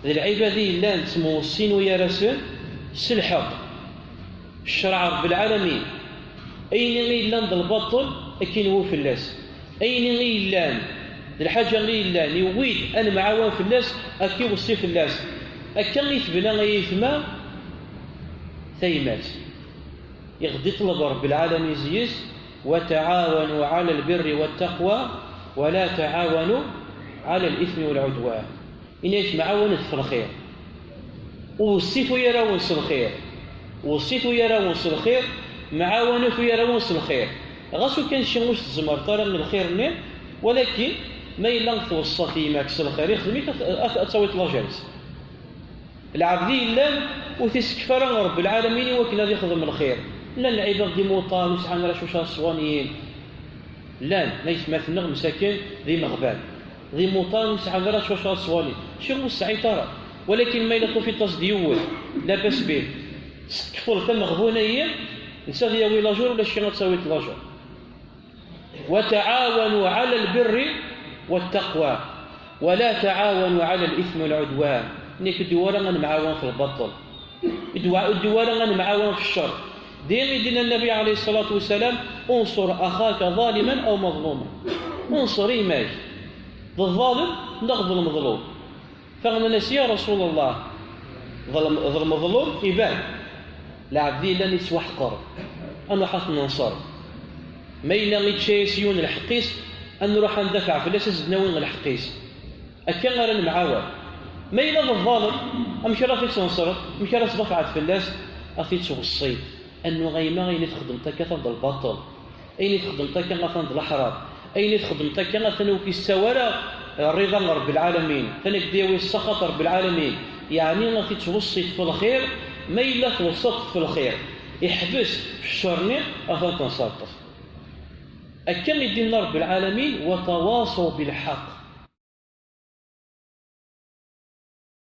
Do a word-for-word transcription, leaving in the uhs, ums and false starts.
D lɛibad i yellan ttmewṣin uyar-asen s lḥeqq. Ccreɛ Ṛebbi lɛalamin, ayen i yellan d lbaṭel, ad k-inwu fell-as. Ayen i yellan d lḥaǧa i yellan, yewwi-d ad nemɛawan fell-as, ad k-iweṣṣi fell-as. Akka i tebna ayetma tayemmat. Iɣ-d iṭleb Ṛebbi lɛalamin zzi-s: وتعاونوا على البر والتقوى ولا تعاونوا على الإثم والعدوان. Ini-as: mɛawanet f lxir. Weṣṣit uyar-awen s lxir. Weṣṣit uyar-awen s lxir. Mɛawanet uyar-awen s lxir. Ɣas ukan ci ur s-tzemreḍ ara lxir-nni, walakin ma yella tweṣṣa-t yemma-k s lxir, ixdem-it, ad, ad, ad tawiḍ lajr-is. Lɛebd i yellan ur t-isekf ara Ṛebbi lɛalamin i wakken ad ixdem lxir. Llan lɛibad d imuṭar ur sɛan ara cuca ṣṣwaniyin. Llan, ma yetmaten-nneɣ msakin d imeɣban, d imuṭar ur sɛan ara cuca ṣṣwaniyin. Ci ur sɛit ara. Walakin ma yella tufiḍ-as-d yiwet, labas bih. Testekfeḍ-t ameɣbun-ayi, netta ad yawi lajr, ulac ci ad tawiḍ lajr. وتعاونوا على البر والتقوى ولا تعاونوا على الإثم والعدوان. Nekk ur d-iwwi ara ad nemɛawan f lbaṭel. Ur d-iwwi ara ad nemɛawan f ccer. Din i d-yenna Nnabi ɛalayhi ṣṣalatu wassalam: انصر أخاك ظالما أو مظلوما. Nṣer gma-k, d ḍalem neɣ d lmeḍlum. Fɣen-as: ya Rasul Allah, d lem-, d lmeḍlum iban. Lɛebd yellan yettwaḥqer, ad nruḥ ad t-nenṣer. Ma yella ičča-yas yiwen lḥeqq-is, ad nruḥ ad ndafeɛ fell-as, ad s-d-nawi lḥeqq-is. Akka ara nemɛawan. Ma yella d ḍalem, amek ara t-id-tneṣreḍ? Amek ara tdafɛeḍ fell-as? Ad t-id-tweṣṣiḍ. Annu ɣayma ayen i txeddmeḍ akka atan d lbaṭel. Ayen i txeddmeḍ akka atan d leḥram. Ayen i txeddmeḍ akka atan ur k-issaw ara rriḍa n Ṛebbi lɛalamin. Atan ad k-d-yawi ssaxat Ṛebbi lɛalamin. Yeɛni ad t-id-tweṣṣiḍ f lxir, ma yella tweṣṣiḍ-t f lxir, iḥbes f ccer-nni, atan tenṣerṭeḍ. Akka i d-inna Ṛebbi lɛalamin: وتواصوا بالحق.